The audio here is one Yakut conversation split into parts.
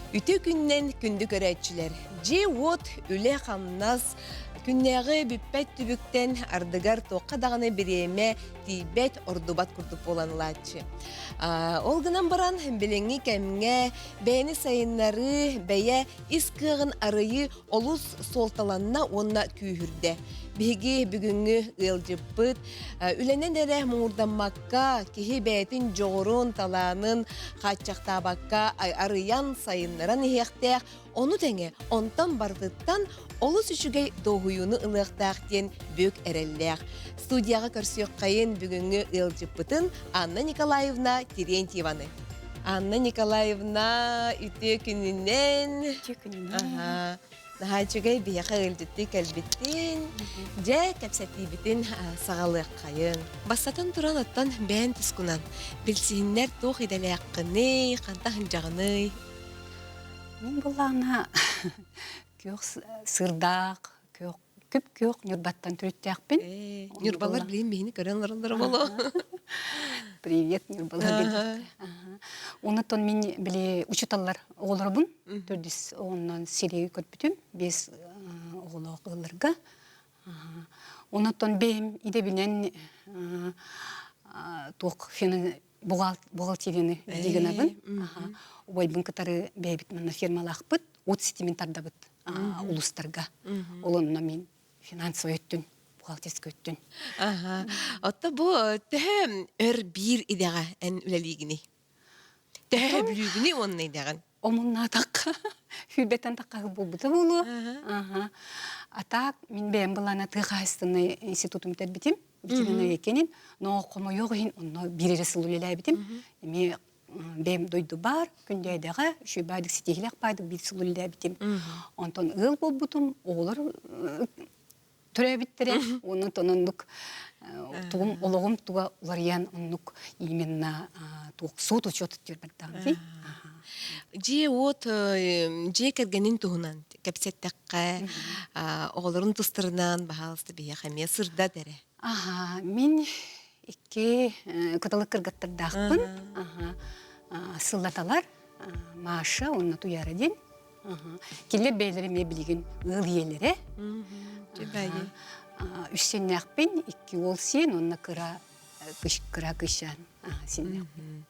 Үтүө күннэн күндү көрөөччүлэр! Дьиэ-уот, үлэ-хамнас, күннээҕи бүппэт түбүктэн ардыгар туохха даҕаны бириэмэ тиийбэт, ордубат курдук буолан ылааччы. Ол гынан баран, билиҥҥи кэмҥэ бэйэни сайыннарыы, бэйэ ис кыаҕын арыйыы олус суолталанна уонна күүһүрдэ. Биһиги бүгүҥҥү ыалдьыппыт үлэнэн эрэ муҥурдаммакка, киһи бэйэтин дьоҕурун, талаанын хааччахтаабакка арыйан, сайыннаран иһиэхтээх, ону тэҥэ онтон барытыттан олус үчүгэй дуоһуйууну ылыахтаах диэн бүк эрэллээх. Студияҕа көрсүөххэйин бүгүҥҥү ыалдьыппытын Анна Николаевна Терентьеваны. Анна Николаевна, үтүө күнүнэн. Үтүө күнүнэн. Наһаа үчүгэй биһиэхэ ыалдьыттыы кэлбиттин. Дьэ, кэпсэтиибитин саҕалыаххайын. Бастатан туран оттон бэйэн тускунан билсиһиннэр туох идэлээххиний, хантан сылдьаҕыный? Мин буллаҕына күөх сырдаах, күөх күп-күөх Ньурбаттан төрүттээхпин. Ньурбалар билин биһини көрөн олороллоро буолуо. Привет, Ньурбалар. Онтон мин били учуталлар оҕолоробун. Төрдүс оҕоннон сири көрбүтүм. Биэс оҕолоох ыалларга. Онтон бэйэм идэбинэн туох бухгалтерияны дигинабын. Убайбын кытары бэйэбит манна фирмалаахпыт, от ситимин тардабыт улуустарга. Ол онно мин финансовый өттүн, бухгалтерскай өттүн. Отто бу төһө өр биир идэҕэ эн үлэлиигиний? Төһө бүлүүгүнүй уонна идэҕин? Омуннаатахха сүүрбэттэн тахха буолбута буолуо. А так мин бэйэм былаана тыа хаһаайыстыбаннай институтун бүтэрбитим. Ветеринария кэнин, но хомойуох иһин онно биир эрэ сыл үлэлээбитим. Эмиэ бэйэм дойду баар, Күндээдэҕэ, үчүгэй ситиһилэх баайдык биир сыл үлэлээбитим. Онтон ыал буолбутум, оҕолор төрөөбүттэрэ, онон оннук тугум олоҕум туга уларыйан оннук именно туох суут учет диир Дьиэ-уот дьиэ кэргэнин туһунан кэпсэттэххэ, оҕолорун тустарынан, баһаалыста биһиэхэ эмиэ сырдат эрэ. Аха, мин икки кыталык кыргыттардаахпын. Сыллаталар Маша уонна Туяра диэн. Кинилэр бэйэлэрэ эмиэ билигин ыал ийэлэрэ. Үс сиэннээхпин, икки уол сиэн уонна кыра кыра кыысчаан сиэннээхпин.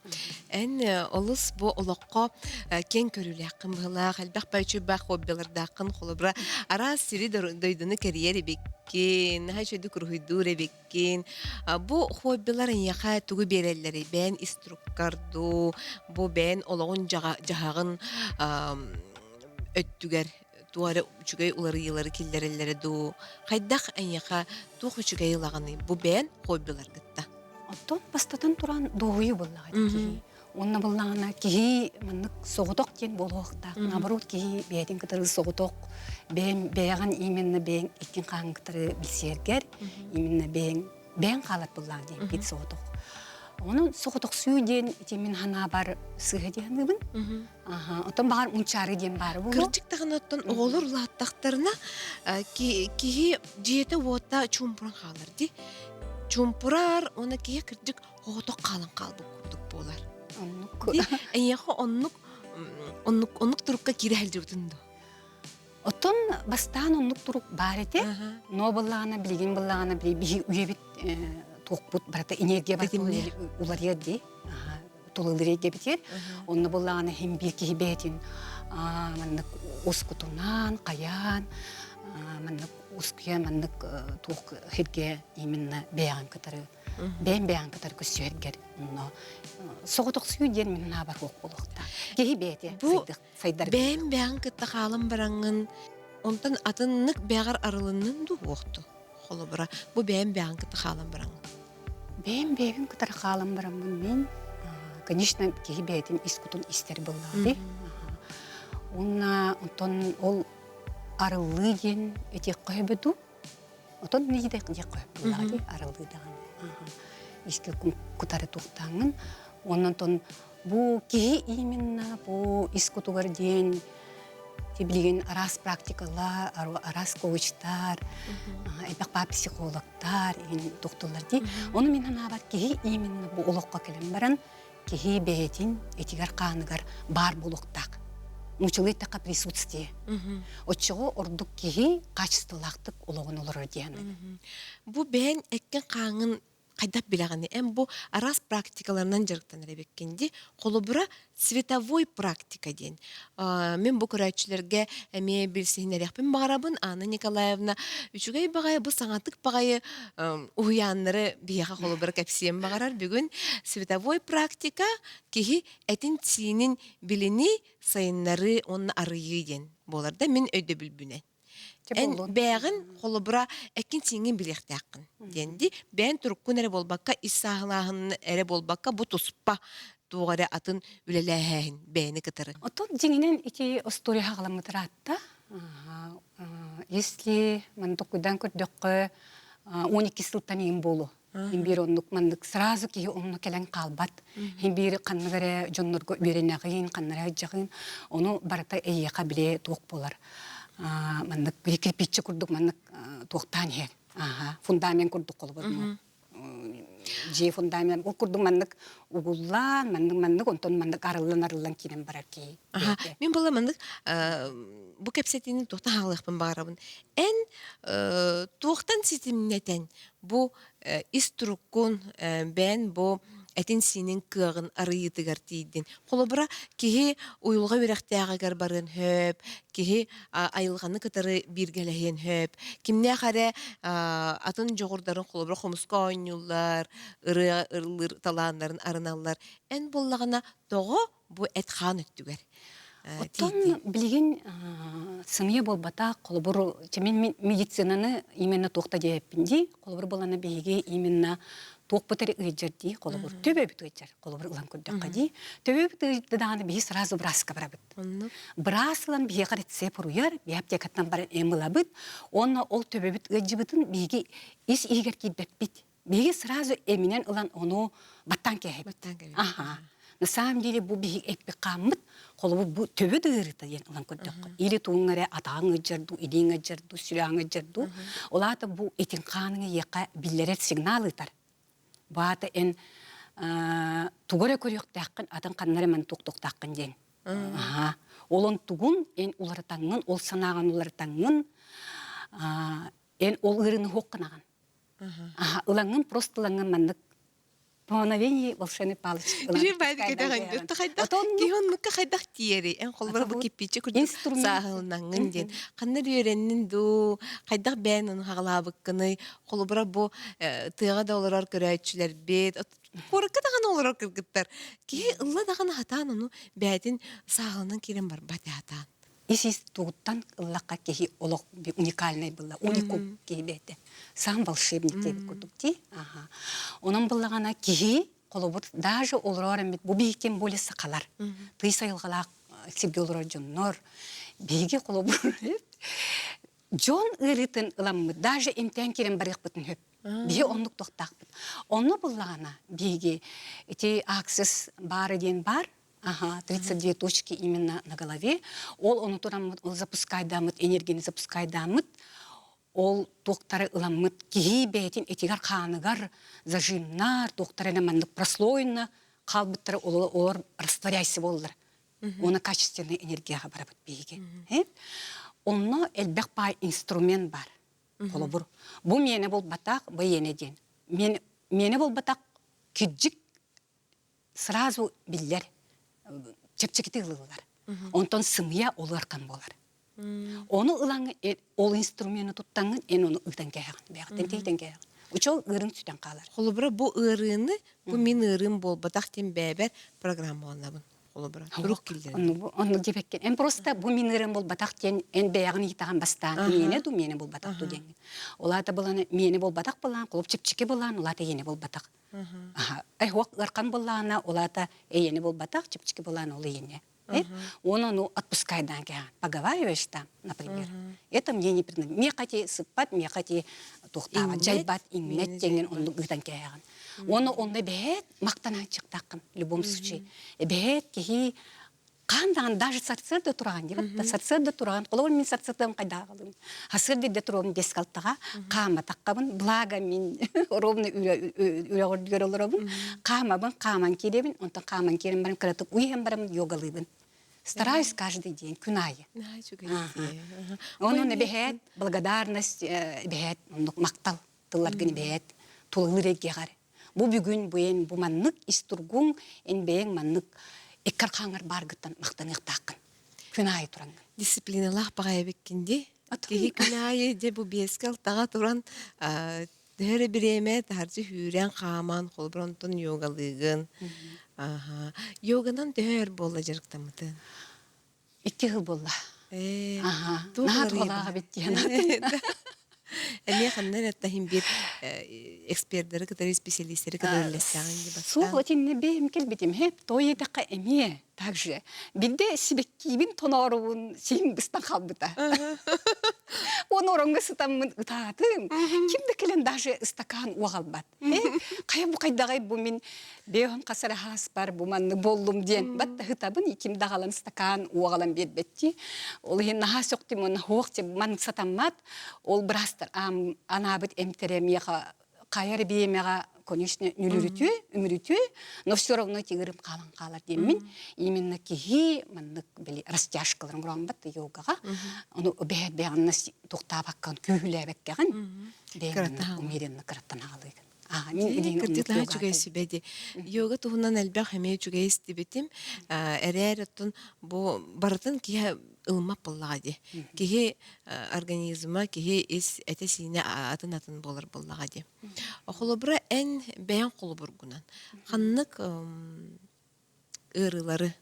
Эн олус бу олоххо киэҥ көрүүлээххин быһылаах, элбэх баачыйбаах хоббилардааххын, холобура, араас сири дойдуну кэрийэр эбиккин, наһаа үчүгэйдик уруһуйдуур эбиккин. Бу хоббилар эйиэхэ тугу биэрэллэрий? Бэйэн иструккар дуу, бу бэйэн олоҕун дьаһаҕын өттүгэр туох эрэ үчүгэй уларыйыылары киллэрэллэрэ дуу? Хайдах эйиэхэ туох үчүгэй ылаҕыный бу бэйэн хоббиларгытта? Оттон бастатан туран дуоһуйуу буоллаҕа киһи. Уонна буоллаҕына киһи маннык соҕотох диэн буолуохтаах. Наоборот киһи бэйэтин кытары соҕотох бэйэм бэйэҕин именно бэйэҥ иккин хааҥ кытары билсиэргэр именно бэйэҥ бэйэҥ хаалар буоллаҕа диэн биир соҕотох. Онон соҕотохсуйуу диэн ити мин санаабар сыыһа дии саныыбын. Оттон баҕар мунчаары диэн баара буолуо. Кырдьык даҕаны оттон оҕолор улааттахтарына киһи дьиэтэ-уота чуумпуран хаалар дии. Чуумпурар уонна киһи кырдьык оҕотох хаалан хаалбыт курдук буолар. Оннук. Эйиэхэ оннук оннук оннук турукка киирэ сылдьыбытын дуо? Оттон бастаан оннук турук баар этэ. Но быллаҕына билигин быллаҕына биһи үйэбит туохпут барыта энергия барыта уларыйар дии. Тулалыыр эйгэбитигэр. Онно буллаҕына иһин биир киһи бэйэтин маннык ускутунан, хайаан, маннык ускуйа, маннык туох сиргэ именно бэйэҕин кытары, бэйэм бэйэҕин кытары көрсүһэргэр онно соҕотохсуйуу диэн мин санаабар суох буолуохтаах. Киһи бэйэтэ сайдар. Бэйэм бэйэҕин кытта хаалан бараҥҥын, онтон атыннык бэйэҕэр арылыннын дуу уохту? Холобура, бу бэйэм бэйэҕин кытта хаалан бараҥҥын. Бэйэм бэйэбин кытары хаалан бараммын мин, конечно, киһи бэйэтин ис кутун истэр буоллаҕа Уонна онтон ол арыллыы диэн этиэххэ сөбө дуу? Отон диэххэ сөп буоллаҕа дии, арыллыы даҕаны. Искэ кутары туохтааҥҥын. Уонна онтон Бу киһи именно бу ис кутугар диэн билигин араас практикалар, араас коучтар, элбэх баа психологтар тохтуллар дии. Ону мин санаабар киһи именно бу олоххо кэлэн баран киһи бэйэтин этигэр-хааныгар баар буолуохтаах. Нууччалыы эттэххэ присутствие. Оччоҕо ордук киһи качестволаахтык олоҕун олорор диэн. Бу бэйэҥ эккин-хааҥҥын хайдах билэҕиний? Эн бу араас практикаларынан дьарыктанар эбиккин дии. Холобура, цветовой практика диэн. Мин бу көрөөччүлэргэ эмиэ билсиһиннэриэхпин баҕарабын. Анна Николаевна үчүгэй баҕайы бу саҥатык баҕайы уһуйааннары биһиэхэ холобура кэпсиэн баҕарар. Бүгүн цветовой практика киһи этин-сиинин билинии, сайыннарыы уонна арыйыы диэн буолар да мин өйдөбүлбүнэн. Эн бэйэҕин холобура эккин-сииҥҥин билиэхтээххин диэн дии. Бэйэн туруккун эрэ буолбакка, ис сааһылааһын эрэ буолбакка, бу туспа туох эрэ атын үлэлээһээһин бэйэни кытары. Оттон дьиҥинэн ити остуоруйа хаҕаламмыт ыраатта. Если маны токуйдаан көрдөххө, 12 сылтан иин буолуо. Хин биир оннук маннык сразу киһи онно кэлэн хаалбат. Хин биир ханнык эрэ дьоннорго үөрэнэҕин, ханна эрэ сылдьаҕын, ону барыта эйиэхэ билэ туох буолар. Маннык кирпиччи курдук маннык туохтаан иһэр. Аха, фундамент курдук холобур дьиэ фундамент ол курдук маннык угуллаан, маннык маннык онтон маннык арыллан арыллан киирэн барар киһи. Мин була маннык бу кэпсэтиини туохтан хаалыахпын баҕарабын. Эн туохтан ситимнэтэн Бу ис туруккун бэйэн бу этин-сиинин кыаҕын арыйыытыгар тиийдин. Холобура, киһи уйулҕа үөрэхтээҕигэр барыан сөп, киһи айылҕаны кытары бииргэлэһиэн сөп, кимнээх эрэ атын дьоҕурдарын холобура хомуска оонньууллар, ырыа ыллыыр талааннарын арыналлар. Эн буоллаҕына тоҕо бу эт-хаан өттүгэр Оттон билигин сымыйа буолбатах, холобур, мин медицинаны именно туох да диэппин дии, холобур буолана биһиги именно туохпут эрэ ыйдьар дии, холобур, төбөбүт ыйдьар, холобур ылан көрдөххө дии, төбөбүт ыйда даҕаны биһи сразу бырааска барабыт. Быраас ылан биһиэхэ рецепт уруйар, биһи аптекаттан баран эм ылабыт, уонна ол төбөбүт ыалдьыбытын биһиги ис иһигэр киирбэппит. Биһиги сразу эминэн ылан ону баттаан кээһэбит. Аха. На самом деле бу биһиги эппит хааммыт, холобур бу төбө да ыарыыта диэн ылан көрдөххө. Или тууҥ эрэ атаҕыҥ ыдьар дуу, илииҥ ыдьар дуу, сүрэҕиҥ ыдьар дуу. Ол аата бу этиҥ хааныҥ эйиэхэ биллэрэр сигнал ыытар. Бу аата эн тугу эрэ көрүөхтээххин, атын ханна эрэ маны туохтуохтааххын диэн. Аха. Ол онтугун эн уларытаҥҥын, ол санааҕын уларытаҥҥын, эн ол ыарыыны хуохханаҕын. Ылаҥҥын просто ылаҥҥын маннык по мгновении волшебной палочки Киһи оннукка хайдах тиийэрий? Эн холобура бу кирпииччэ курдук сааһыланаҥҥын диэн. Ханна үөрэннин дуу, хайдах бэйэн ону хаҕалаабыккыный? Холобура бу тыаҕа да олорор көрөөччүлэрбит, куоракка даҕаны олорор кыргыттар. Киһи ылла даҕаны хатаан ону бэйэтин сааһыланан киирэн барбат хатаан. Ис-ис тугуттан ыллахха киһи олох уникальный была, уникум киһи бэйэтэ. Сам волшебник диэбит курдук дии. Аха. Онон буллаҕына киһи холобур даже олорор эмит бу биһи тем более сахалар. Тыйыс айылҕалаах сиргэ олорор дьоннор биһиги холобур дьон ыарыытын ыламмыт даже эмтээн киирэн барыахпытын сөп. Биһи оннук тохтаахпыт. Онно буллаҕына биһиги ити аксис баара диэн бар Ага, 32 точки именно на голове. Ол ону тураммыт, ол запускайдааммыт, энергияны запускайдааммыт, ол туохтары ыламмыт киһи бэйэтин этигэр-хааныгар зажимнар, туохтары эрэ маннык прослойно хаалбыттара олор растворяйся буоллар. Уонна качественный энергияҕа барабыт биһиги. Онно элбэх паай инструмент бар. Холобур, бу миэнэ буолбатах, бу иэнэ диэн. Миэнэ буолбатах кирдьик сразу биллэр чэпчэкитик ылыллар. Онтон сымыйа ол ыархан буолар. Ону ылаҥ ол инструмены туттаҥҥын эн ону ыытан кээһэҕин, бэйэҕиттэн тэйитэн кээһэҕин. Учол ыырыҥ сүтэн хаалар. Холобура бу ыарыыны бу мин ыарыым буолбатах диэн бэйэбэр программаланабын. Холобура турук киллэрэн. Оннук диэбэккин. Эн просто бу мин ыарыым буолбатах диэн эн бэйэҕин ыйытаҕын бастаан миэнэ дуу миэнэ буолбатах дуу диэҥҥин. Ол аата былаан миэнэ буолбатах былаан, холоп чэпчэки былаан, ол аата иэнэ буолбатах. Эһуох ыархан буоллаҕына, ол аата эйэни буолбатах, чэпчэки буоллаҕына ол эйэни. Он ону отпускайдаан кэһэн. Поговариваешь там, например. Это мне не принадлежит. Миэхэ ти сыппат, миэхэ ти туохтаабат, дьайбат, иҥмэт диэҥҥин оннук ыытан кээһэҕин. Уонна онно эбэһээт махтанаан чыктааххын в любом случае. Эбэһээт киһи Хаан даҕаны даже сарсыарда тураҕын диэбит да сарсыарда тураҕын холобур мин сарсыардам хайдааҕылым сарсыарда эрдэ туруом биэс алтаҕа хааматаххабын благо мин ровно үрэҕэр олоробун хаамабын хааман киирэбин онтон хааман киирэн баран кыратык уйан бараммын йогалыыбын. Стараюсь каждый день, күн аайы. Наһаа үчүгэй дии. Онон эбэһээт благодарность, эбэһээт оннук махтал тылларгын эбэһээт тулалыыр эйгэҕэр. Бу бүгүн бу эн бу маннык ис тургуҥ, эн бэйэҥ маннык эккэр хааҥҥар бааргыттан махтаныахтааххын. Күн аайы тураҥҥын. Дисциплиналаах баҕайы эбиккин дии. Киһи күн аайы дьэ бу биэскэ алтаҕа туран төһө эрэ бириэмэ таһырдьа сүүрэн хааман холобур онтон йогалыыгын. Аха. Йоганан төһө өр буолла дьарыктаммытын? 2 жыл буолла. Ээ, Аха. туох Наһаа уларыйда? туһалаах эбит диэн. Эмиэ ханна эрэ таһым биир экспердары кытары исписэлиистэри кытары үлэлэстэҕиҥ дии Суох бастаан. итиннэ бэйэм кэлбитим һэп той этэххэ эмиэ также Бирде сибэккиибин тонооробун сиһим быстан хаалбыта. Уон ороҥҥо сытаммын ытаатым. Ким да кэлэн даже ыстакаан уоҕалбат. Хайа бу хайдаҕай бу мин бэйэм хас эрэ хааспар бу маннык буоллум диэн батта ытабын ким да аҕалан стакан уоҕалан биэрбэттии. Ол иһин наһаа сөхтүм уонна суох маннык сатаммат. Ол быраастар анаабыт эмтэрэ миэхэ хайа эрэ бириэмэҕэ конечно нүлүрүтүө үмүрүтүө но все равно тигирим хаалан хаалар диэммин именно киһи маннык били растяжкаларын оҥороммат йогаҕа ону бэйэ бэйэҕиннэ туохтаабаккын күүһүлээбэккэҕин бэйэҥ умеренно кыраттан аҕалыыгын Кырдьык үчүгэй сүбэ дии. Йога туһунан элбэх эмиэ үчүгэй истибитим. Эрээр оттон бу барытын киһи ылыммат буоллаҕа дии. Киһи организма, киһи ис этэ-сиинэ атын-атын буолар буоллаҕа дии. Холобура, эн бэйэҥ холобургунан ханнык ыарыылары,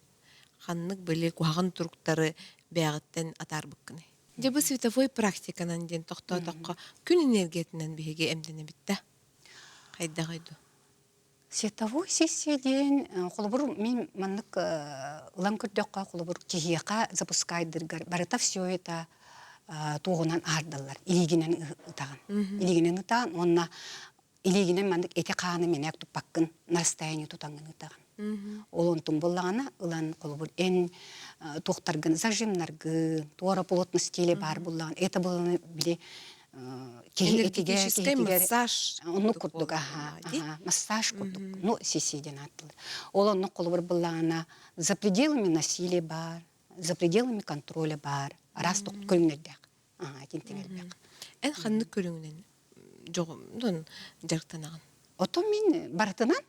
ханнык били куһаҕан туруктары бэйэҕиттэн атаарбыккыный? Дьэ бу световой практиканан диэн тохтоотоххо, күн энергиятынан биһиги эмтэнэбит да? Хайдаҕый дуу? Световой сессия диэн, холобур, мин маннык ылан көрдөххө, холобур, киһиэхэ запускайдыргар барыта все это туоҕунан аһардаллар, илиигинэн ытаҕын. Илиигинэн ытаан уонна илиигинэн маннык эти-хааны мэнээк туппаккын, на расстоянии тутаҥҥын ытаҕын. Ол онтун буллаҕына ылан, холобур, эн туохтаргын, зажимнаргын, туора плотность стиле баар буллаҕын, это было били киһи Энергетическэй массаж оннук курдук аха массаж курдук ну сиси диэн ааттылар ол оннук холобур буллаҕына за пределами насилия баар за пределами контроля баар араас көрүҥнэрдээх итинтэн элбэх эн ханнык көрүҥүнэн дьоҕун дьарыктанаҕын отон мин барытынан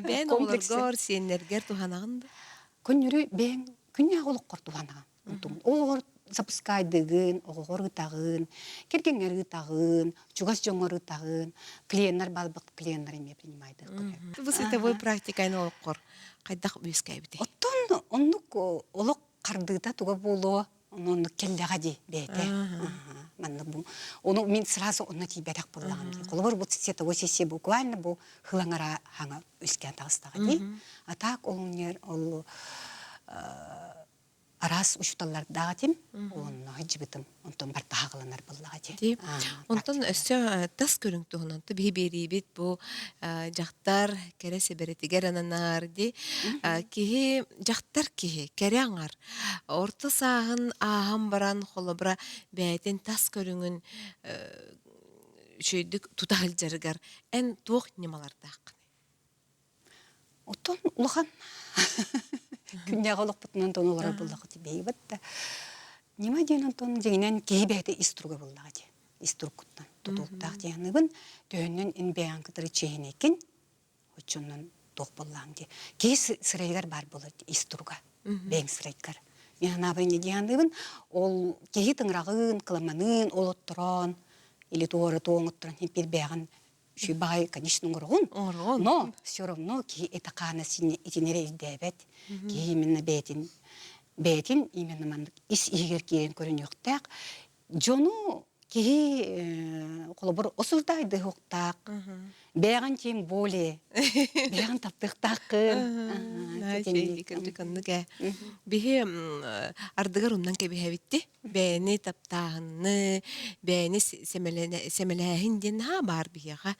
Бэйэн оҕолоргор, сиэннэргэр туһанаҕын да? Көннөрү бэйэҥ күннээҕи олоххор туһанаҕын. Оҕоҕор запускайдыгын, оҕоҕор ытаҕын, кэргэҥҥэр ытаҕын, чугас дьоҥҥор ытаҕын, клиеннар балбык клиеннар эмиэ принимайдыаххын. Бу световой практиканы олоххор хайдах үөскээбитэй? Оттон оннук олох хардыыта туга буолуо Ону кэллэҕэ дии бэйэтэ. Манна бу ону мин сразу онно тиийбэтэх буоллаҕым дии. Холобур бу световой сессия буквально бу хылаҥара хаҥа үскээн таҕыстаҕа дии. А так ол ол араас учууталлардаах этим. Онно сылдьыбытым. Онтон барта хаҕаланар буоллаҕа дии. Онтон өссө тас көрүҥ туһунан биһи биэриибит бу дьахтар кэрэ сэбэрэтигэр ананар дии. Киһи дьахтар киһи кэрэ аҥар Орто сааһын ааһан баран, холобура, бэйэтин тас көрүҥүн үчүгэйдик тута сылдьарыгар эн туох ньымалардааххыный? Оттон улахан күннээҕи олохпутунан тон олорор буоллаххыт бэйэбит да ньыма диэн онтон дьиҥинэн киһи бэйэтэ ис туруга буоллаҕа дии ис туруккуттан тутулуктаах диэхныбын төһөннөн ин бэйэҥ кытары чиэһинэйкин Оччонон туох буоллаҕым дии. Киһи сырайыгар баар буолар ис туруга. Бэйэҥ сырайгар. Мин санаабар инньэ дии саныыбын. Ол киһи тыҥыраҕын, кыламанын ол оттороон или туора туоҥ отторон син бэйэҕин үчүгэй баҕайы, конечно, оҥороҕун. Оҥороҕун. Но все равно киһи этэ-хаана итини эрэ ирдээбэт. Киһи именно бэйэтин бэйэтин именно маннык ис иһигэр киирэн көрүнүөхтээх. Дьону киһи холобур осуждайдыһуохтаах, бэйэҕин тем более бэйэҕин таптыахтааххын. Кырдьык ээ. Биһи ардыгар умнан кэбиһэбитти. Бэйэни таптааһынны, бэйэни сэмэлээһин диэн наһаа баар биһиэхэ.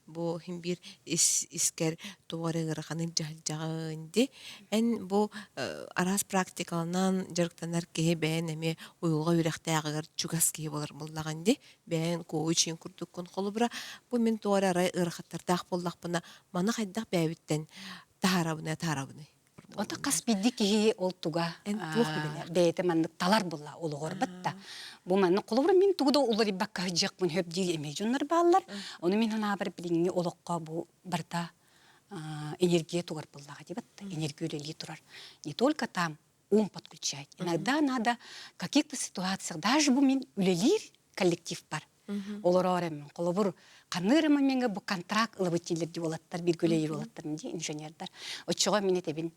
Бу иһин биир искэр туох эрэ ыараханы дьаһалдьаҕын ди. Эн бу араас практикаланан дьарыктанар киһи бэйэн эмиэ уйулҕа үөрэхтээҕигэр чугас киһи буолар буоллаҕын дии. Бэйэн коучинг курдуккун. Холобура, бу мин туох эрэ арай ыарахаттардаах буоллахпына, маны хайдах бэйэбиттэн таһаарабыный, атаарабыный? Ото хас биирдии киһи ол туга Эн туох идэлээх? бэйэтэ маннык талар буолла олоҕор батта. Бу маннык холобура мин тугу да уларыйбакка сылдьыахпын сөп диир эмиэ дьоннор бааллар. Ону мин санаабар билиҥҥи олоххо бу барыта энергия тугар буоллаҕа дии батта. Энергия үлэлии турар. Не только там ум подключать. Иногда надо в каких-то ситуациях, даже бу мин үлэлиир коллектив бар. Олороор эмин. Холобур, ханныыр момеҥҥа бу контракт ылабыт дииллэр дии уолаттар, бииргэ үлэлиир уолаттар дии инженердар. Оччоҕо мин этэбин,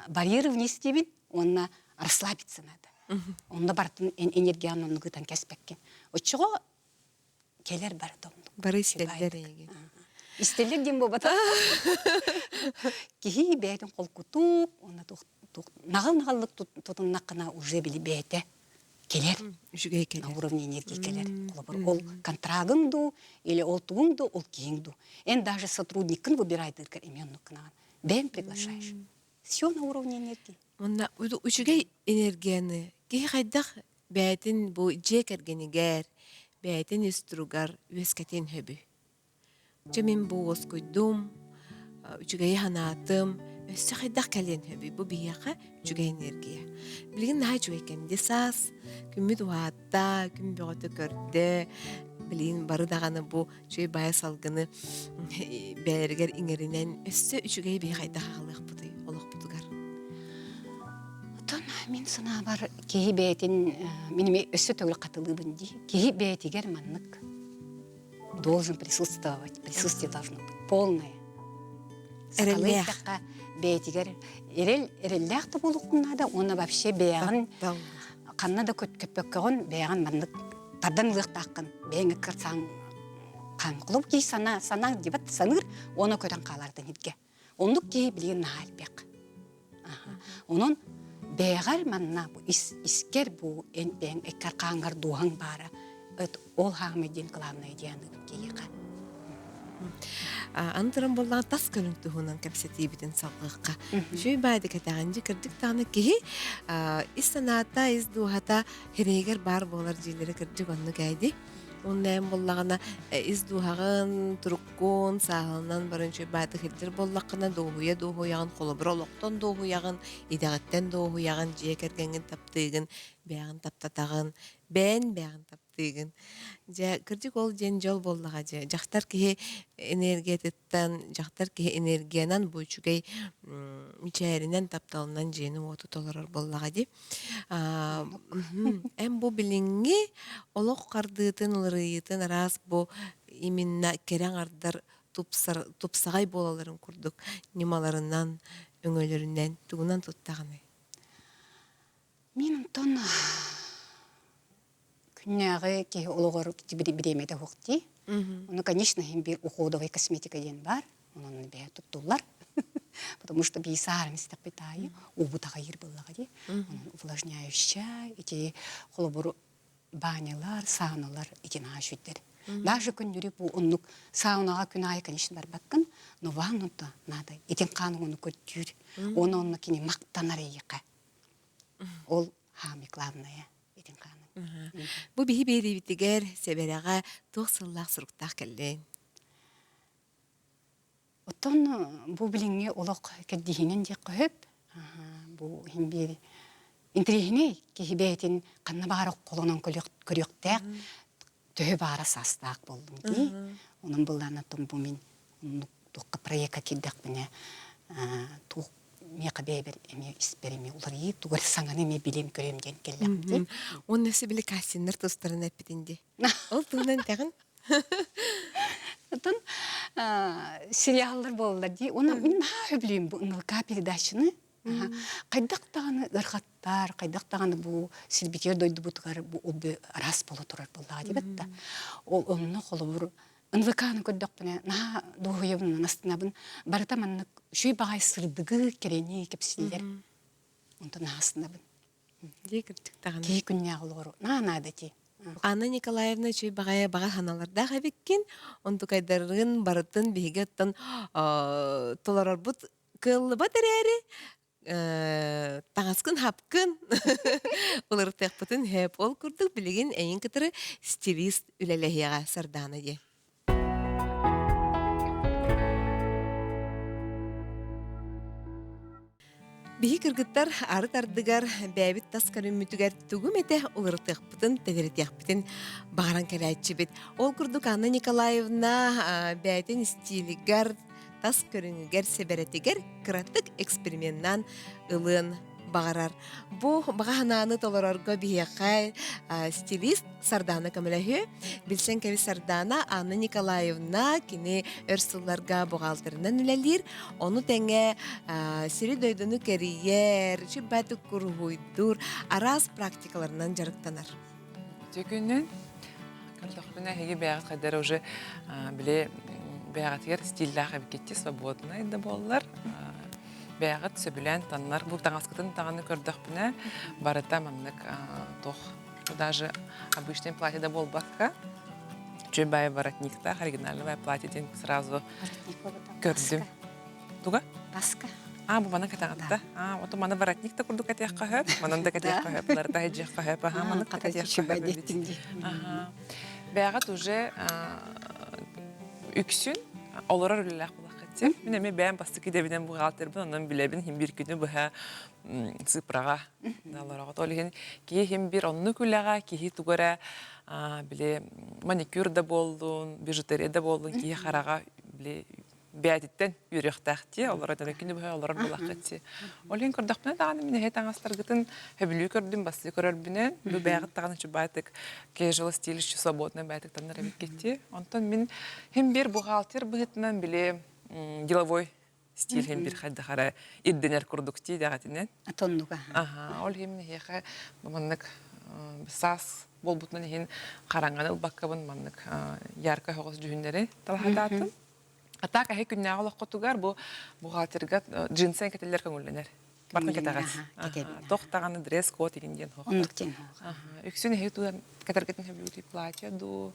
барьеры вниз диибин уонна расслабиться надо. Онно бартын энергияны оннук ытан кэспэккин. Оччоҕо кэлэр барыта оннук. Бары истэллэр эйигин. Истэллэр диэн буолбата. Киһи бэйэтин холкутук, уонна наҕыл-наҕыллык тутуннаххына уже били бэйэтэ кэлэр. Үчүгэй кэлэр. На уровне энергии кэлэр. Холобур, ол контрагың дуу, или ол тугуҥ дуу, ол киһиҥ дуу. Эн даже сотрудниккын выбирайдыыргар эмиэ оннук гынаҕын. Бэйэҥ приглашаешь. Все на уровне энергии. Уонна үчүгэй энергияны киһи хайдах бэйэтин бу дьиэ кэргэнигэр, бэйэтин ис туругар үөскэтиэн сөбүй? Дьэ мин бу уоскуйдум, үчүгэйи санаатым, өссө хайдах кэлиэн сөбүй бу биһиэхэ үчүгэй энергия. Билигин наһаа үчүгэй кэм дии саас, күммүт уһаатта, күн бөҕөтө көрдө, билигин бары даҕаны бу үчүгэй баайа салгыны бэйэлэригэр иҥэринэн өссө үчүгэй биһи хайдах аҕалыахпытый олохпутугар? Оттон мин санаабар киһи бэйэтин мин эмиэ өссө төгүл хатылыыбын дии. Киһи бэйэтигэр маннык должен присутствовать, присутствие должно быть полное. Эрэллээх. бэйэтигэр эрэл эрэллээх да буолуоххун наада уонна вообще бэйэҕин ханна да көппөккөҕүн бэйэҕин маннык тардан ылыахтааххын бэйэҥ ыккарсаан хаан холобур киһи санаа санаа дебат саныыр уонна көтөн хаалаартан иргэ Оннук киһи билигин наһаа элбэх. Онон бэйэҕэр манна бу ис, искэр бу эн бэйэҥ эккэр хааҥҥар дууһаҥ баара ол хаамай диэн главное диэн киһиэхэ. Аны туран буоллаҕа тас көрүҥ туһунан кэпсэтиибитин салҕыахха. Үчүгэй баайды кэтэҕин дьэ кырдьык даҕаны киһи ис санаата, ис дууһата хирэйигэр баар буолар дьиэлэри кырдьык оннук ээди. Уонна эн буоллаҕына ис дууһаҕын, туруккун, сааһыланан баран үчүгэй баайдык сылдьар буоллаххына, дуоһуйа дуоһуйаҕын, холобура олохтон дуоһуйаҕын, идэҕиттэн дуоһуйаҕын, дьиэ кэргэҥҥин таптыыгын, бэйэҕин таптатаҕын, бэйэн бэйэҕин таптыыгын. Дьэ, кырдьык ол диэн дьол буоллаҕа дьэ. Дьахтар киһи энергиятыттан, дьахтар киһи энергиянан бу үчүгэй мичээринэн, тапталынан дьиэни-уоту толорор буоллаҕа дии. Эн бу билиҥҥи олох хардыытын, уларыйыытын араас бу именно кэрэ аҥардар тупсар, тупсаҕай буолалларын курдук ньымаларынан, өҥөлөрүнэн тугунан туттаҕыный? Мин онтон күннээҕи киһи олоҕор бириэмэтэ суох дии. Ону, конечно, иһин биир уходовая косметика диэн баар. Онон бэйэ туттуллар. Потому что бии саарым истэхпит аайы уубут аҕайыыр буоллаҕа дии. Онон увлажняющая, ити холобур банялар, сауналар ити наһаа үчүгдэр. Даже күннүрү бу оннук саунаҕа күн аайы, конечно, барбаккын, но ванну-то надо. Итин хаан ону көрдүүр. Оны онно кини мактанар эйиэхэ. Ол хаамый главное итин хаанын. Бу биһи биэриибитигэр сэбэрэҕэ туох сыллаах суруктаах кэллиҥ? Оттон бу билиҥҥи олох кэрдииһинэн диэххэ сөп. Бу иһин биир интэриэһинэй киһи бэйэтин ханна баҕар холонон көрүөхтээх төһө баара саастаах буоллум дии. Онон былаанаттан бу мин оннук туохха проекка киирдэхпинэ туох миэхэ бэйэбэр эмиэ испэр эмиэ уларыйыы тугу эрэ саҥаны эмиэ билиэм көрүөм диэн кэллэҕим дии. Уонна өссө били кастиннар тустарын эппитин дии. Ол туһунан этэҕин? Оттон сериаллар буолаллар дии. Уонна мин наһаа сөбүлүүм бу НЛК передачаны. Хайдах даҕаны ыарахаттар, хайдах даҕаны бу сирбитигэр дойдубутугар бу ол араас буола турар буоллаҕа диэбэт да. Ол онно холобур НВК-ны көрдөхпүнэ наһаа дуоһуйабын, астынабын. Барыта маннык үчүгэй баҕайы сырдыгы, кэрэни кэпсииллэр. Онтон наһаа астынабын. Дии кырдьык даҕаны. Киһи күннээҕи олоҕор наһаа наада ити. Анна Николаевна үчүгэй баҕайы баҕа санаалардаах эбиккин. Онтукайдаргын барытын биһиги оттон толорорбут кыаллыбат эрээри таҥаскын хапкын уларытыахпытын сөп. Ол курдук билигин эйин кытары стилист үлэлэһиэҕэ Сардаана диэн. Биһи кыргыттар арыт ардыгар бэйэбит тас көрүммүтүгэр тугу эмэтэ уларытыахпытын, тэлэритиэхпитин баҕаран кэлээччибит. Ол курдук Анна Николаевна бэйэтин стилигэр, тас көрүҥүгэр, сэбэрэтигэр кыратык эксперименнаан ылыан баҕарар. Бу баҕа санааны толорорго биһиэхэ стилист Сардаана көмөлөһүө. Билсэн кэбис Сардаана Анна Николаевна кини өр сылларга бухгалтерынан үлэлиир. Ону тэҥэ сири-дойдуну кэрийэр, сүрбээтик куруһуйдуур, араас практикаларынан дьарыктанар. Үтүө күнүн. Көрдөхпүнэ эһиги бэйэҕит хайдара уже били бэйэҕитигэр стиллээх эбиккитти свободнай да буоллар бэйэҕит сөбүлээн таннар бу таҥаскытын таҕаны көрдөхпүнэ барыта маннык туох даже обычный платье да буолбакка үчүгэй воротниктаах оригинальное платье диэн сразу көрдүм туга Баска. А, бу мана кэтаҕатта. А, ото мана воротник да курдук кэтиэххэ сөп, манан да кэтиэххэ сөп, ларта хэдьиэххэ сөп, аха, маннык да кэтиэххэ сөп эбит. Аха. Бэҕэт уже үксүн олорор үлэлээх булаххытсин. Мин эмиэ бэйэм бастакы идэбинэн бухгалтербын, онон билэбин хим бир күнү быһа цифраҕа олороҕут. Ол иһин киһи хим бир оннук үлэҕэ киһи тугу эрэ били маникюр да буоллун, бижутерия да буоллун киһи хараҕа били бэйэтиттэн үөрүөхтээх дии, олорор күнү быһа олорор буолаххыт дии. Ол иһин көрдөхпүнэ даҕаны мин эһэ таҥастаргытын сөбүлүү көрдүм, бастыы көрөрбүнэн, бу бэйэҕит даҕаны чубаатык casual стиль еще свободно бэйэтик таннар эбиккит дии. Онтон мин хим бир бухгалтер быһыытынан били деловой стиль хим бир хайдах эрэ ирдэнэр курдук дии дэҕэтинэн. Тоннуга. Аха, ол иһин эһиэхэ маннык саас буолбутунан иһин хараҥаны ылбаккабын маннык ярко соҕус дьүһүннэри талаһатаатым. А так эһи күннээҕи олоххутугар бу бухгалтерга джинсен кэтиллэр көҥүллэнэр. Бартын кэтэҕэс. Тох даҕаны дресс-код игин диэн хоох. Оннук диэн хоох. Үксүн эһи туган кэтэргитин хөбүлүүтүй платье дуу?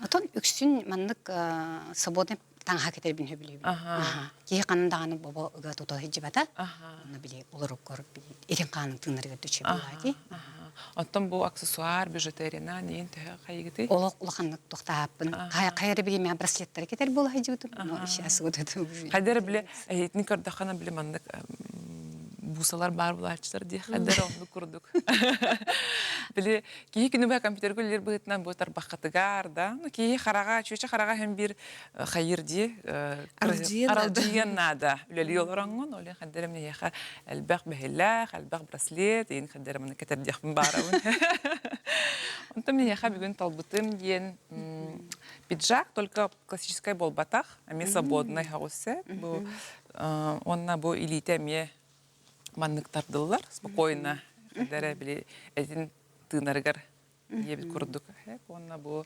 Отон үксүн маннык свободный таҥаһа кэтэрбин хөбүлүүбүн. Киһи ханан даҕаны бобо ыга тута сылдьыбата. Онно били олоруккор итин хаанын тыынарыгар төчө буолаати. Оттон бу аксессуар, бижутерияна нейин төһө хайыгытый? Олох улаханнык тохтааппын. Хайа бириэмэ браслеттары кетер буола сылдьыбытым. Но сейчас вот это уже. Хайдара биле эһитини көрдөххөнө биле маннык бусалар баар булааччылар дии хайдара оннук курдук. Били киһи күнү быһа компьютерга үлэлиир быһыытынан бу тарбаххатыгар да, ну киһи хараҕа, чүөчэ хараҕа һэн биир хайыр дии аралдьыйан наада үлэлии олороҥҥун ол хайдара миэхэ элбэх бэһилээх элбэх браслет иин хайдара маны кэтэрдиэхпин баарабын онтон миэхэ бүгүн талбытым диэн пиджак только классическай буолбатах эмиэ свободный хаҕусе бу уонна бу илиитэ эмиэ маннык тардыллар спокойно хайдара били этин тыынарыгар диэбит курдук. Уонна бу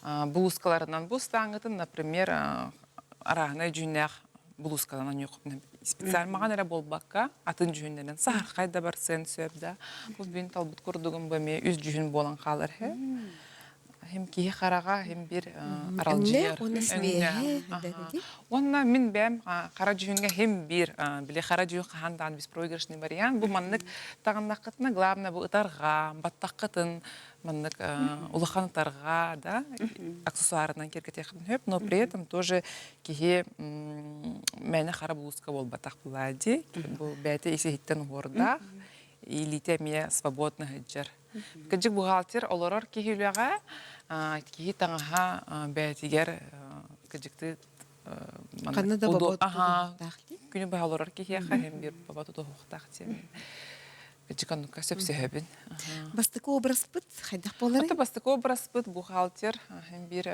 булуускаларынан бу ыстааҥҥытын, например, арааһынай дьүһүннээх булуускаланан ньуоххутун специально маҕан эрэ буолбакка, атын дьүһүннэнэн саһархай да барсыан сөп да. Бу бүгүн талбыт курдугум бу эмиэ үс дьүһүн буолан хаалар иһэ. Хим киһи хараҕа, хим бир аралдьыйар. Уонна мин бэйэм хара дьүһүҥҥэ хим бир, били хара дьүһүн хаһан даҕаны беспроигрышный вариант. Бу маннык таҕыннаххытына, главное бу ытарҕа, баттаххытын маннык улахан ытарҕа да аксессуарынан киэргэтиэххитин сөп, но при этом тоже киһи мээнэ хара блузка буолбатах буолаа дии. Бу бэйэтэ ис-иһиттэн уһуордаах, илиитэ эмиэ свободно сылдьар. Кырдьык бухгалтер олорор киһи үлэҕэ киһи таҥаһа бэйэтигэр кырдьыктыы Ханна да бобо тутуһуохтаах дии. Күнү быһа олорор киһиэхэ иһин биир бобо тутуһуохтаах диэн кырдьык оннукка сөпсөһөбүн. Бастакы образпыт хайдах буоларый? Ата бастакы образпыт бухгалтер иһин биир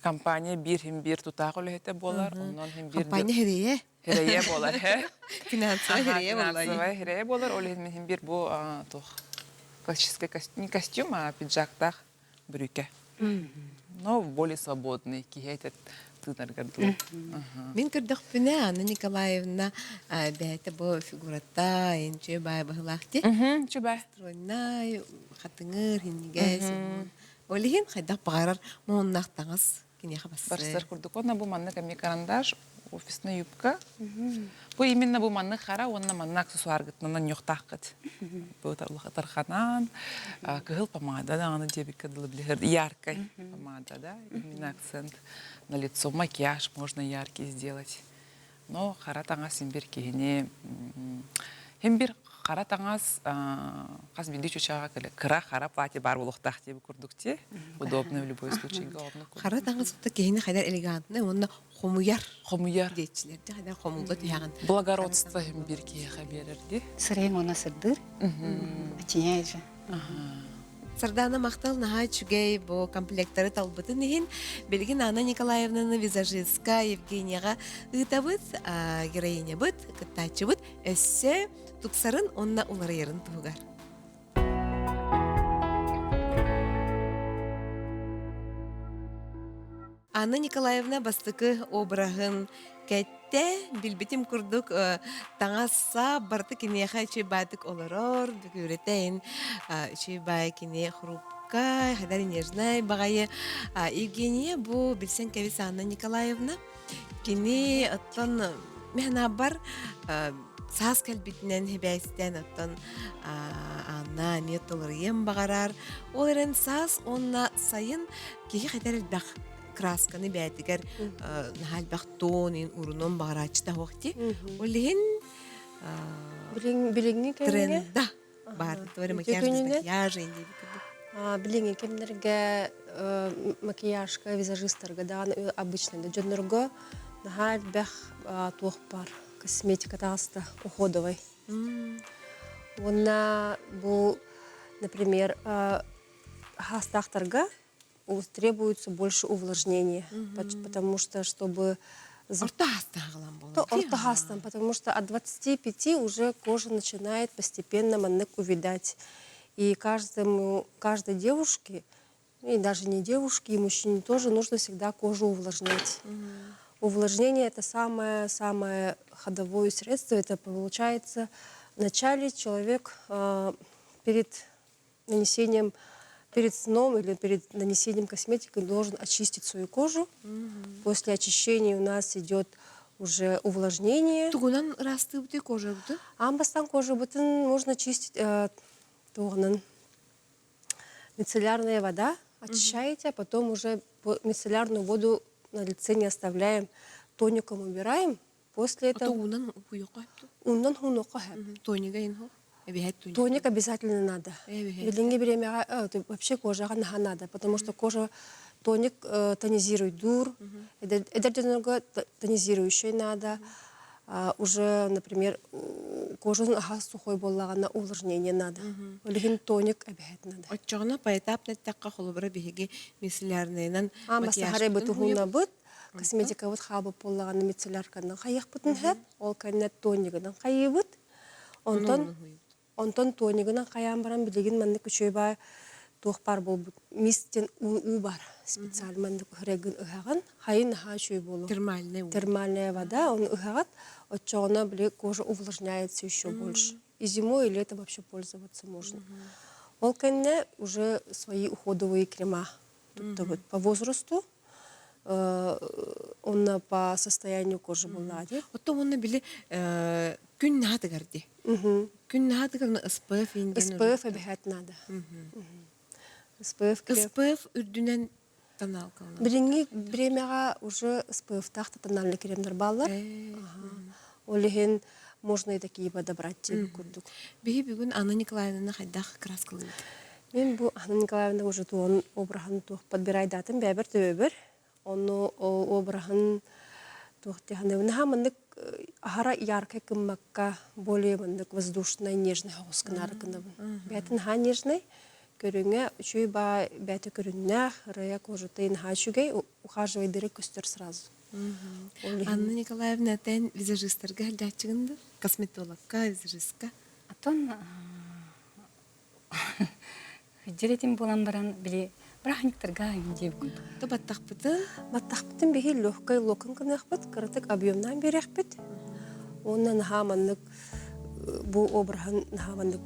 компания биир иһин биир тутаах үлэһитэ буолар. Онон иһин биир Компания хирэйэ. Хирэйэ буолар, э? Финансовай хирэйэ буолла. Финансовай хирэйэ буолар. Ол иһин мин биир бу туох классический не костюм, а пиджактаах бүрүүкэ. Но более свободный киһи этот тыынаргар дуу. Мин көрдөхпүнэ Анна Николаевна бэйэтэ бу фигурата инчү баай быһылаах дии. Чүбай. Стройнай, хатыҥыр, хиннигэс. Ол иһин хайдах баҕарар муһуннаах таҥас киниэхэ барсар. Барсар курдук. Уонна бу маннык эмиэ карандаш, офисная юбка. Бу именно бу маннык хара уонна манна аксессуаргытынан онньуохтааххыт. Бу тарханан, кыһыл помада даҕаны диэбиккэ дылы билэр яркай помада, да, именно акцент на лицо, макияж можно яркий сделать. Но хара таҥас син бир киһини хин бир хара таҥас хас биирдии чучааҕа кыра хара платье баар буолуохтаах диэби курдук ти удобно в любой случай Хара таҥас киһини хайдар элегантный уонна хомуйар хомуйар диэччилэр дии хайдар хомулла түһэҕин благородство хин бир киһиэхэ биэрэр дии Сырайың уонна сырдыыр очиняет же Сардаана махтал наһаа үчүгэй бу комплектары талбытын иһин билигин Анна Николаевнаны визажистка Евгенияҕа ыытабыт, героинябыт, кыттааччыбыт өссө тупсарын уонна уларыйарын туһугар. Анна Николаевна бастакы обраһын кэттэ, билбитим курдук таҥас-сап барыта киниэхэ үчүгэй баайдык олорор, бүгүрүтэ үчүгэй баай кини хрупкай, хадар нежнай баҕайы. Евгения бу билсэн кэбис Анна Николаевна. Кини оттон механабар саас кэлбитинэн хибээстэн оттон Анна эмиэ толоруйан баҕарар. Ол эрэн саас уонна сайын киһи хэтэр элбэх красканы бээтигэр наһаа элбэх туон урунун баҕарааччы таһуох ти. Ол иһин билиҥҥи кэмҥэ тренда баар туора макияж макияж билиҥҥи кэмнэргэ макияжка визажистарга даҕаны обычно да дьоннорго наһаа элбэх туох бар косметика таҕыста уходовай уонна бу например хаастаахтарга требуется больше увлажнения, потому что чтобы Орто Орто хаастан, потому что от 25 уже кожа начинает постепенно маннык увядать. И каждому, каждой девушке, и даже не девушке, и мужчине тоже нужно всегда кожу увлажнять. Увлажнение – это самое-самое ходовое средство. Это получается, вначале человек э, перед нанесением перед сном или перед нанесением косметики должен очистить свою кожу. После очищения у нас идет уже увлажнение. Тугунан ыраастыыбыты кожабыты? Аан бастаан кожабытын можно чистить э, тугунан мицеллярная вода очищаете, а потом уже мицеллярную воду на лице не оставляем, тоником убираем. После этого... Уунан уйоққа Уунан хуунуохха сөп. Тонига инхо? Эбиһэт тоник. Тоник обязательно надо. Билиҥҥи бириэмэҕэ вообще кожаҕа наһаа надо, потому что кожа тоник тонизирует дур, эдэр дьоннорго тонизирующий надо. Уже, например, кожа аһа сухой буоллаҕына увлажнение надо. Ол иһин тоник эбэһэт надо. Оччоҕуна поэтапно эттэххэ холобура биһиги мицеллярныйынан макияжпытын туһунабыт, косметикабыт хаалбыт буоллаҕына мицеллярканан хайыахпытын сөп, ол кэннэ тонигынан хайыыбыт. Онтон онтон тонигынан хайаан баран билигин маннык үчүгэй баа туох баар буолбут мисс диэн уу бар специально маннык ыһырагын ыһаҕын хайын наһаа үчүгэй буолуо термальная термальная вода оны ыһаҕыт оччоҕуна били кожа увлажняется еще больше и зимой и летом вообще пользоваться можно ол кэннэ уже свои уходовые крема туттабыт по возрасту онно по состоянию кожи буоллаа дии. Оттон уонна били күн наһатыгар дии. Күн наһатыгар СПФ инден СПФ эбэһээт надо. СПФ СПФ үрдүнэн тоналкаланар. Билиҥҥи бириэмэҕэ уже СПФ-таах тональный кремнэр бааллар. Ол иһин можно и такие подобрать диэбит курдук. Биһи бүгүн Анна Николаевнаны хайдах краскалыыбыт? Мин бу Анна Николаевна уже туон обраһын туох подбирайдаатым бэйэбэр төбөбөр. Ону обраһын туох диэханыбын наһаа маннык аһара яркай гыммакка более маннык воздушный нежный соҕус гынаары гынабын. Бэйэтин наһаа нежный көрүҥэ үчүгэй баа бэйэтэ көрүннээх, ырыа кожата наһаа үчүгэй, ухаживайдыры көстөр сразу. Анна Николаевна тэн визажистарга сылдьааччыгын да? Косметологка, визажистка? Атын Дьиретин буолан баран били бырааһынньыктарга диэбит курдук. То баттахпытын? Баттахпытын биһи легкай локон гыныахпыт, кыратык объемнаан биэриэхпит. Уонна наһаа маннык бу обраһын наһаа маннык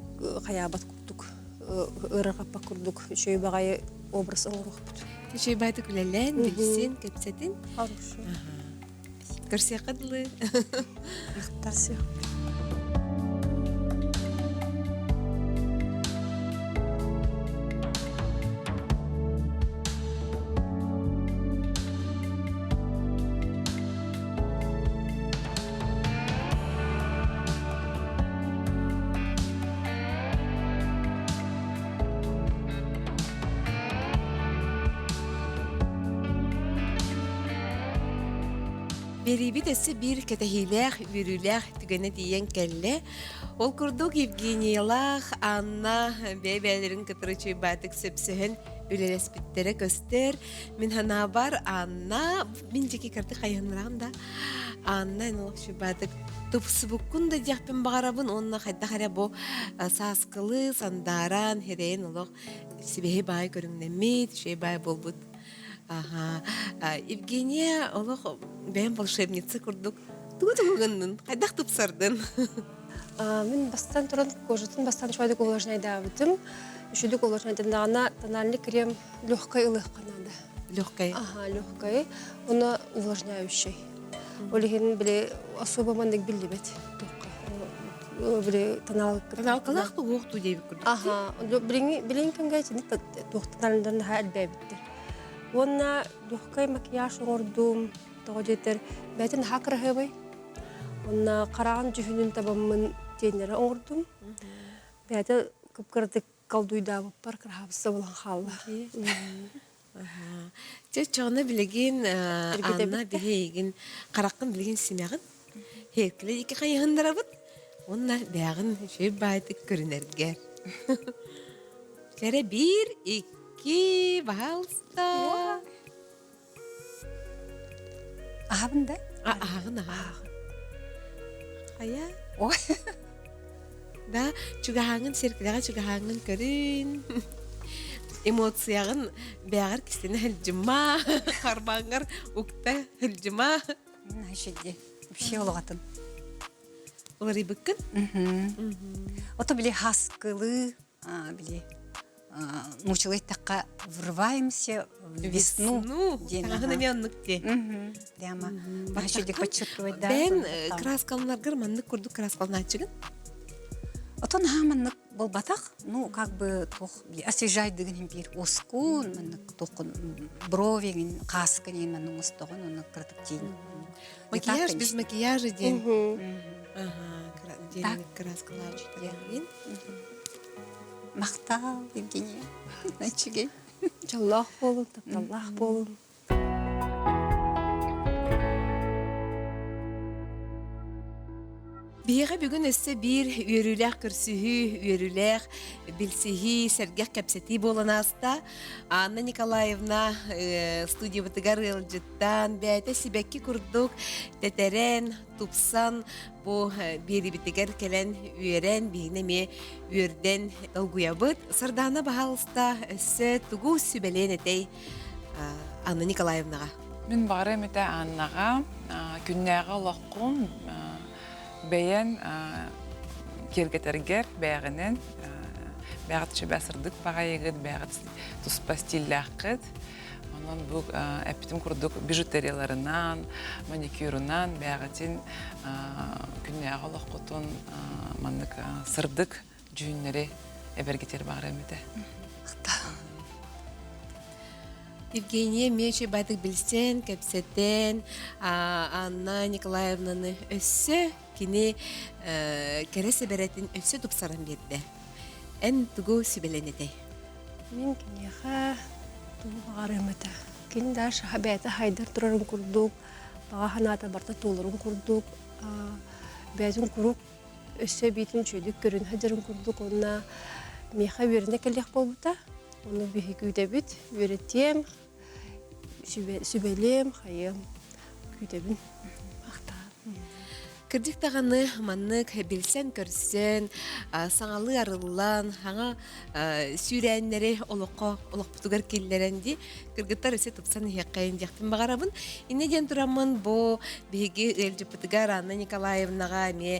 хайаабат курдук, ыарырҕаппат курдук үчүгэй баҕайы образ оҥоруохпут. Үчүгэй баҕайытык үлэлээн, билсин, кэпсэтин. Хорошо. Көрсүөххэ дылы. Көрсүөх. Биэриибит өссө биир кэтэһиилээх, үөрүүлээх түгэнэ тиийэн кэллэ. Ол курдук Евгениялаах Анна бэйэ-бэйэлэрин кытары чуйбаатык сөпсөһөн үлэлэспиттэрэ көстөр. Мин санаабар Анна, мин дьики кырдык хайыһыннараҕын да, Анна эн олох чуйбаатык тупсубуккун да диэхпин баҕарабын уонна хайдах эрэ бу сааскылыы сандааран, хирэйин олох сибэһи баай көрүҥнэммит, үчүгэй баай буолбут Аха. Евгения олох бэйэм волшебница курдук тугу тугу гыннын, хайдах тупсардын? Мин бастан туран кожатын бастан үчүгэйдик увлажняйдаабытым. Үчүгэйдик увлажняйдандаҕына тональный крем легкай ылыахха наада. Легкай. Ага, легкай. Уна увлажняющий. Ол иһин били особо маннык биллибэт. Били тоналка. Тоналкалаах тугуох туу диэбит курдук. Ага, билиҥ кэмҥэ итини туохтанарынан наһаа элбээбиттэр. Уонна легкай макияж оҥордум, тоҕо диэтэр бэйэтин наһаа кыраһыабай. Уонна хараҕын дьүһүнүн табаммын тиэннэри оҥордум. Бэйэтэ кып-кыратык колдуйдаабыппар кыраһаабысса буолан хаалла. Чэ, чоҕуна билигин Анна биһи эйигин хараххын билигин симэҕин. Һиэркилэ икки хайыһыннарабыт. Уонна бэйэҕин үчүгэй баайдык көрүнэргэр. Кэрэ биир, икки, баһаалыста. Аһабын да? Аһаҕын аһаҕын. Хайа? Ой. Да, чугаһааҥҥын сиэркилэҕэ чугаһааҥҥын көрүн. Эмоцияҕын бэйэҕэр кистэнэ сылдьыма, харбааҥҥар укта сылдьыма. Значит, вообще олоҕатын. Уларыйбыккын? Ото били хаскылыы били нуучалыы эттэххэ врываемся в весну диэн таҥаһын эмиэ оннук дии прямо баччыдик подчеркивать да бэйэн краскаланаргар маннык курдук краскаланааччыгын отон аһаа маннык буолбатах ну как бы туох освежайдыгын биир ускун маннык туоххун бровигин хааскын маннык оҥостоҕун онно кыратык тиин макияж без макияжа диэн ага краскалааччы Махтал, Евгения. Үчүгэй. Дьоллоох буолун, тапталлаах буолун. Биһиэхэ бүгүн өссө биир үөрүүлээх көрсүһүү, үөрүүлээх билсиһии, сэргэх кэпсэтии буолан ааста. Анна Николаевна э, студиябытыгар ыалдьыттаан, бэйэтэ сибэкки курдук тэтэрэн, тупсан, Бу биэрибитигэр кэлэн үөрэн, биһигини эмиэ үөрдэн долгуйабыт. Сардаана баһаалыста өссө тугу сүбэлиэн этэй Анна Николаевнаҕа? Мин баҕарыам этэ Аннаҕа күннээҕи олоххун бэйэн киэргэтэргэр бэйэҕинэн бэйэҕит сүбэ сырдык баҕайыгыт, бэйэҕит туспа стиллээххит. Онон бу эппитим курдук бижутерияларынан, маникюрунан бэйэҕитин күннээҕи олоххутун маннык сырдык дьүһүннэри эбэргитэр баҕарыам этэ. Евгения эмиэ байтык билсэн, кэпсэтэн, Анна Николаевнаны өссө кини кэрэ сэбэрэтин өссө тупсаран биэрдэ. Эн тугу сүбэлэн этэй? Мин киниэхэ тугу баҕарыам этэ. Кини да бэйэтэ хайдар турарын курдук, баҕа санаата барыта туоларын курдук, бэйэтин куруук өссө эбиитин үчүгэйдик көрүнэ сылдьарын курдук уонна миэхэ үөрэнэ кэлиэх буолбута. Ону биһиги күүтэбит, үөрэтиэм, сүбэлиэм, хайыам, күүтэбин. Кырдьык даҕаны маннык билсэн-көрсөн, саҥалыы арыллан, саҥа сүүрээннэри олоххо олохпутугар киллэрэн дии кыргыттар өссө тупсан иһиэххэйин диэхпин баҕарабын. Инньэ диэн тураммын бу биһиги ыалдьыппытыгар Анна Николаевнаҕа эмиэ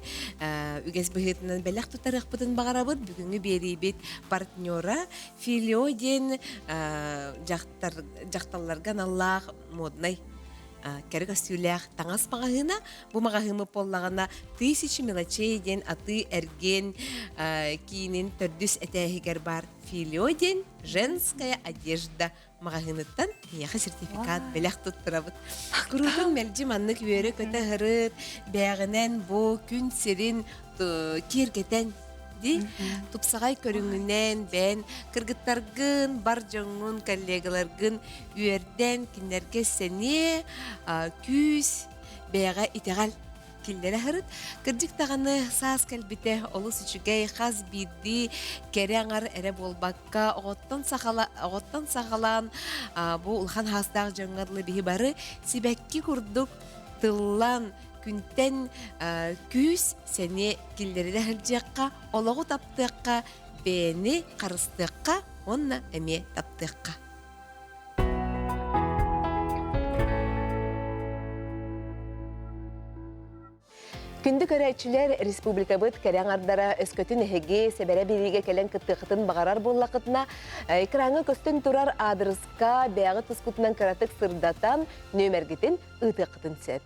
үгэс быһыытынан бэлэх туттарыахпытын баҕарабыт. Бүгүҥҥү биэриибит партнера Филио диэн дьахтар дьахталларга аналлаах моднай кэрэ көстүүлээх таҥас маҕаһыына. Бу маҕаһыыммыт буоллаҕына «Тысячи мелочей» диэн атыы-эргиэн киинин төрдүс этээһигэр баар «Филио» диэн женская одежда маҕаһыыныттан эйиэхэ сертификат бэлэх туттарабыт. Куруутун мэлдьи маннык үөрэ-көтө ыһырыт, бээҕинэн бу күн сирин киэргэтэн дии тупсаҕай көрүҥүнэн бэйэн кыргыттаргын, бар дьоҥҥун, коллегаларгын үөрдэн, кинилэргэ сэниэ, күүс бэйэҕэ итэҕэл киллэрэ сырыт. Кырдьык даҕаны саас кэлбитэ олус үчүгэй, хас биирдии кэрэ аҥар эрэ буолбакка, оҕоттон сахала, оҕоттон саҕалаан бу улахан хаастаах дьоҥҥо дылы биһи бары сибэкки курдук тыллан, күнтэн күүс, сэниэ киллэринэ сылдьыахха, олоҕу таптыахха, бэйэни харыстыахха уонна эмиэ таптыахха. Күндү көрөөччүлэр, республикабыт кэрэ аҥардара өскөтүн эһиги сэбэрэ биэриигэ кэлэн кыттыаххытын баҕарар буоллаххытына, экраҥҥа көстөн турар аадырыска бэйэҕит тускутунан кыратык сырдатан, нүөмэргитин ыытыаххытын сөп.